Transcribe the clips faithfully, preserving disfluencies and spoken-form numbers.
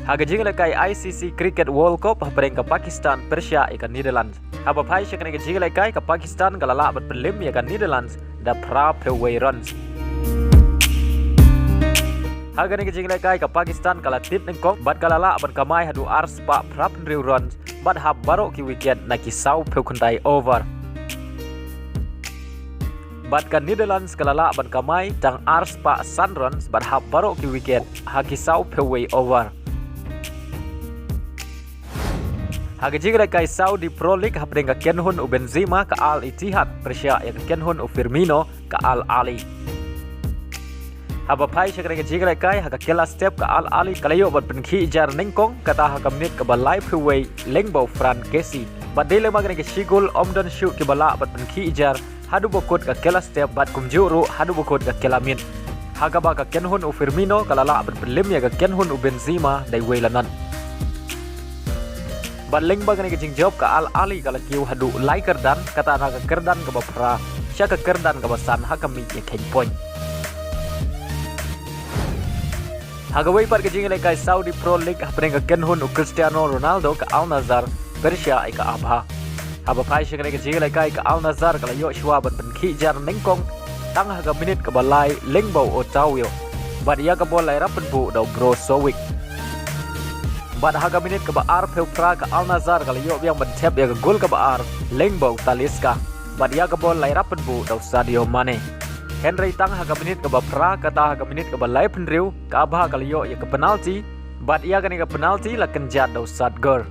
Ha ka jingïalehkai I C C Cricket World Cup hapdeng ka Pakistan pyrshah ïa ka Netherlands. Haba phai sha kane ka jingïalehkai, ka Pakistan ka la lah ban pynlip ïa ka Netherlands da phra phew wei runs. Ha kane ka jingïalehkai, ka Pakistan ka la tied nyngkong bad ka la lah ban kamai haduh ar spah phra phew hynriew runs bad hap baroh ki wicket na ki saw phew khyndai over. Bad ka Netherlands ka la lah ban kamai tang ar spah san runs bad hap baroh ki wicket ha ki saw phew wei over. Ha ka jingïalehkai Saudi Pro League hapdeng ka kynhun u Benzema ka Al Ittihad pyrshah ïa ka kynhun u Firmino ka Al Ahly. Haba phai sha kane ka jingïalehkai, ha ka kylla step ka Al Ahly ka la ïoh ban pynkhih jar nyngkong, kata ha ka minit kaba lai phew wei lyngba u Fran Kessie. Bad dei lem ma kane ka shi gol ym don shuh kiba lah ban pynkhih jar haduh ba kut ka kylla step bad kumjuh ruh haduh ba kut ka kylla miet. Ha kaba ka kynhun u Firmino ka la lah ban pynlip ïa ka kynhun u Benzema da iwei la nod. Bad lyngba kane ka jingjop ka Al Ahly ka la kiew haduh lai kyrdan, kata na ka kyrdan kaba phra sha ka kyrdan kaba san ha ka miej ïa kheiñ point. Ha kawei pat ka jingïalehkai Saudi Pro League hapdeng ka kynhun u Cristiano Ronaldo ka Al Nassr pyrshah ïa ka Abha. Haba phai sha kane ka jingïalehkai ka Al Nassr ka la ïoh shuwa ban pynkhih jar nyngkong tang ha ka minit kaba lai lyngba u Otavio. Bad ïa ka bol la ïarap pynbuh da u Brozovic. Bad ha ka minit kaba ar phew phra ka Al Nassr ka la ïoh biang ban thep ïa ka gol kaba ar lyngba u Talisca. Bad ïa ka bol la ïarap pynbuh da u Sadio Mane. Hynrei tang ha ka minit kaba phra, kata ha ka minit kaba lai phew hynriew, ka Abha ka la ïoh ïa ka penalty. Bad ïa kane ka penalty la kynjat da u Sadgur.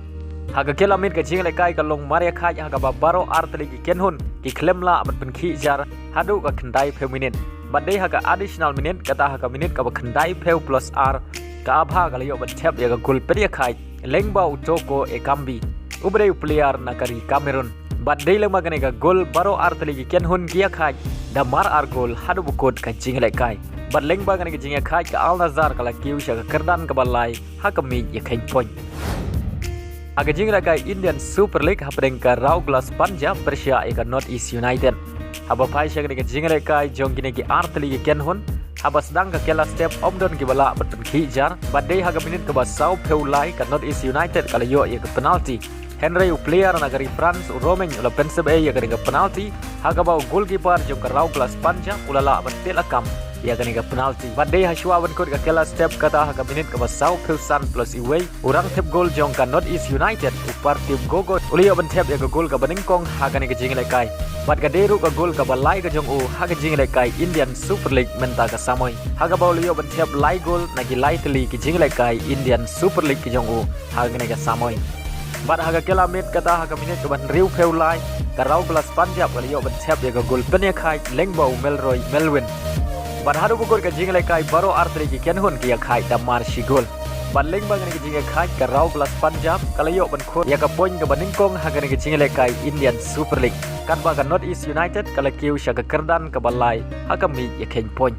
Ha ka kylla miet ka jingïalehkai ka long mar ïakhait ha kaba baroh ar tylli ki kynhun ki khlem lah ban pynkhih jar haduh ka khyndai phew minit. Bad dei ha ka additional minute, kata ha ka minit kaba khyndai phew plus ar, ka Abha ka la ïoh ban thep ïa ka gol pynïakhait lyngba u Toko Ekambi, uba dei u player na ka ri Cameroon. Bad dei lem ma kane ka gol baroh ar tylli ki kynhun ki ïakhait da mar ar gol haduh ba kut ka jingïalehkai. Bad lyngba kane ka jingïakhait ka Al Nassr ka la kiew sha ka kyrdan kaba lai ha ka miej ïa kheiñ point. Ha ka jingïalehkai Indian Super League hapdeng ka Rao Glass Punjab pyrshah ïa ka North East United. Haba phai sha kane ka jingïalehkai jong kine ki ar tylli ki kynhun, haba sdang ka kylla step ym don kiba lah ban pynkhih jar, bad dei ha ka minit kaba saw phew lai ka North East United ka la ïoh ïa ka penalty. Hynrei u player na ka ri France u Romain u la pynsep ei ïa kane ka penalty, ha kaba u goalkeeper jong ka Rao Glass Punjab u la lah ban peit lakam ïa kane ka penalty. Bad dei ha shuwa ban kut ka kylla step, kata ha ka minit kaba saw phew san plus iwei, u rangthep gol jong ka North East United u Parthiv Gogoi u la ïoh ban thep ïa ka gol kaba nyngkong ha kane ka jingïalehkai. Bad ka dei ruh ka gol kaba lai ka jong u ha ka jingïalehkai Indian Super League mynta ka samoi, ha kaba u la ïoh ban thep lai gol na ki lai tylli ki jingïalehkai Indian Super League ki jong u ha kane ka samoi. Bad ha ka kylla miet, kata ha ka minit kaba hynriew phew lai, ka Rao Glass Punjab ka la ïoh ban thep ïa ka gol pynïakhait lyngba u Milroy Melwin. Bad haduh ba kut ka jingïalehkai baroh ar tylli ki kynhun ki ïakhait da mar shi gol. Bad lyngba kane ka jingïakhait ka Rao Glass Punjab ka la ïoh ban khot ïa ka point kaba nyngkong ha kane ka jingïalehkai Indian Super League, katba ka North East United ka la kiew sha ka kyrdan kaba lai ha ka miej ïa kheiñ point.